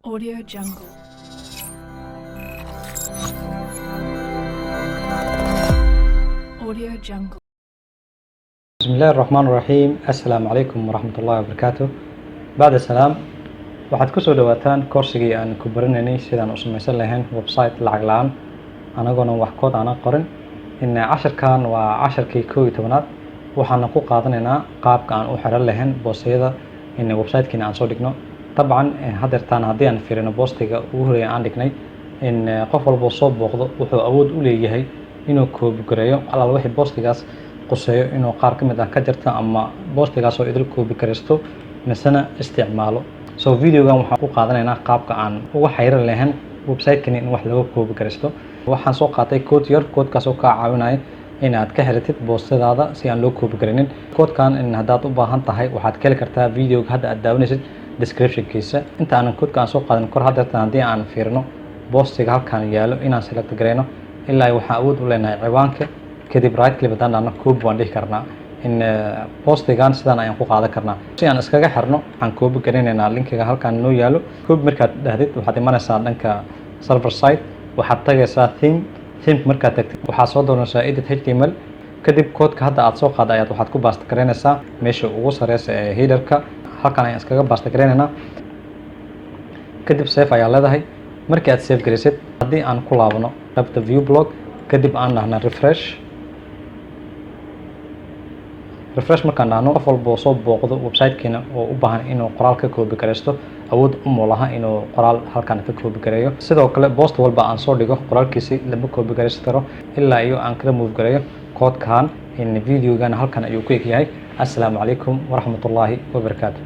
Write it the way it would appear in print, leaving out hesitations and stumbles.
Audio Jungle. Audio Jungle. بسم الله الرحمن الرحيم. السلام عليكم ورحمة الله وبركاته. بعد السلام، waxaad kusoo dhawaataan koorsigii aan ku baranaynay sidaan u samaysan lahayn website lacag la-aan, anagoona wax code aanan qorin. In cashirkan waa casharkii 11aad. Waxaana ku qaadanaynaa qaabka aan u xiran lahayn boostiyada in websitekiina aan soo dhigno. Dabcan hadeertaan haddii aan fiirino boostiga ugu horeeya aan dhignay, in qof walbo soo booqdo wuxuu awood u leeyahay inuu copy gareeyo alaal wixii boostigaas quseeyo, inuu qaar ka mid ah ka jarto ama boostigaas oo idil copy garaysto misena isticmaalo. So videogan waxaan ku qaadanaynaa qaabka aan uga xayran lahayn website-kani in wax laga copy garaysto. Waxaan soo qaatay code yar, codekaas oo kaa caawinaya inaad ka xiratid boostadaada si aan loo copy garaynin. Codekan in haddaad u baahan tahay, waxaad ka heli kartaa videoga hadda aad daawanaysid descriptionkiisa. Inta aanan codeka aan soo qaadan kor, haddeertan haddii aan fiirino boostiga halkan yaalo, inaan select garayno ilaa waxaan awood u leenahay ciwaanka. Kadib right click haddaan dhahno, copy waan dhihi karnaa. In boostigan sidaan ayaan ku qaadan karnaa. Si aan iskaga xirno, waxaan copy garaynaynaa linkiga halkan noo yaalo. Copy markaad dhahdid, waxaad imanaysaa dhanka server side, waxaad tagaysaa theme. Theme markaad tagtid, waxaad soo doonaysaa edit HTML. Kadib koodka hadda aad soo qaada ayaad waxaad ku paste garaynaysaa meesha ugu sareysa ee headerka. Halkan ayaan iskaga paste garaynaynaa. Kadib save ayaa leedahay. Markii aad save garaysid, haddii aan ku laabano qaybta view blog, kadib aan dhahna refresh. Refresh markaan dhahno, qof walba oo soo booqdo website-keena oo u baahan inuu qoraal ka copy garaysto, awood uma laha inuu qoraal halkan ka copy gareeyo. Sidoo kale post walba aan soo dhigo qoraalkiisi lama copy garaysan karo ilaa iyo aan kala move gareeyo koodkan. In videogan halkan ayuu ku eg yahay. Assalaamu calaykum waraxmatullaahi wabarakaatu.